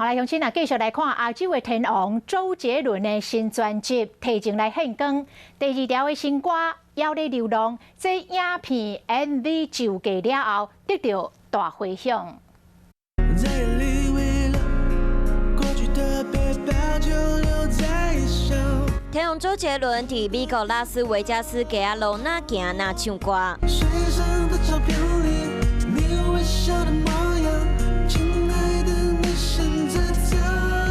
來鄉親啊，繼續來看亞洲的天王周杰倫的新專輯提前來獻光，第二條的新歌《猶咧流浪》，這影片 MV 上架了後，得到大迴響。在夜裡為了過去的背包就留在異鄉。天王周杰倫佇美國拉斯維加斯街仔路若行若唱歌。水上的照片裡，你微笑的模樣，親愛的，你現在怎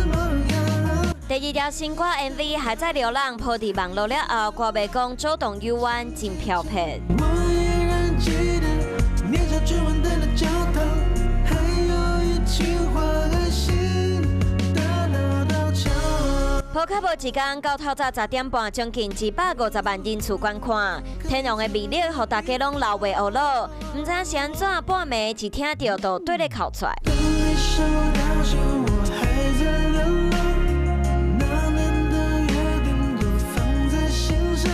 麼樣？第二條新歌 MV《還在流浪》鋪佇網路了後，歌迷講左動右彎真飄撇。我依然記得年少去玩的那教堂，還有一起畫愛心的那道牆。鋪較無一工，到透早10點半，將近150萬人次觀看。天王的魅力，予大家攏流袂烏魯，毋知是按怎，半暝一聽著就綴咧哭出來。等你收到信，我還在流浪，那年的約定都放在心上。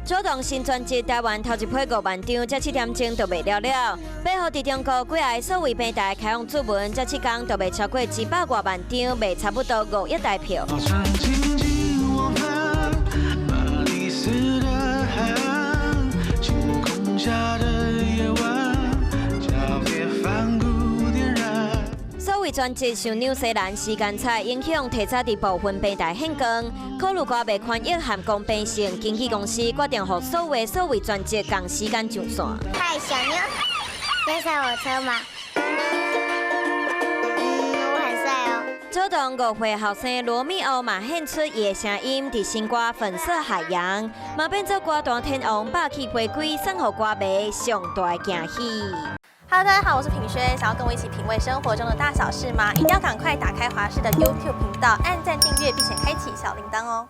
左動新專輯台灣頭一批5萬張，才7點鐘就賣了了。8號佇中國幾个數位平台開放注文，才7工就賣超過700外萬張，賣差不多5億台票。好想親近往返巴黎斯的海岸，星空下的夜晚，告別反骨點燃。數位專輯受紐西蘭時間差影響，提早佇部分平台獻光。考慮歌迷權益和公平性，經紀公司決定予所有數位專輯仝時間上線。嗨，小妞，要上我車嗎？嗯，我很帥哦。左動5歲後生羅密歐嘛獻出伊的聲音，佇新歌《粉色海洋》，嘛變做歌壇天王霸氣回歸，送予歌迷上大的驚喜。 Hello，大家好，我是品軒，想要跟我一起品味生活中的大小事嗎？一定要趕快打開華視的 YouTube 頻道，按讚訂閱，並且開啟小鈴鐺哦。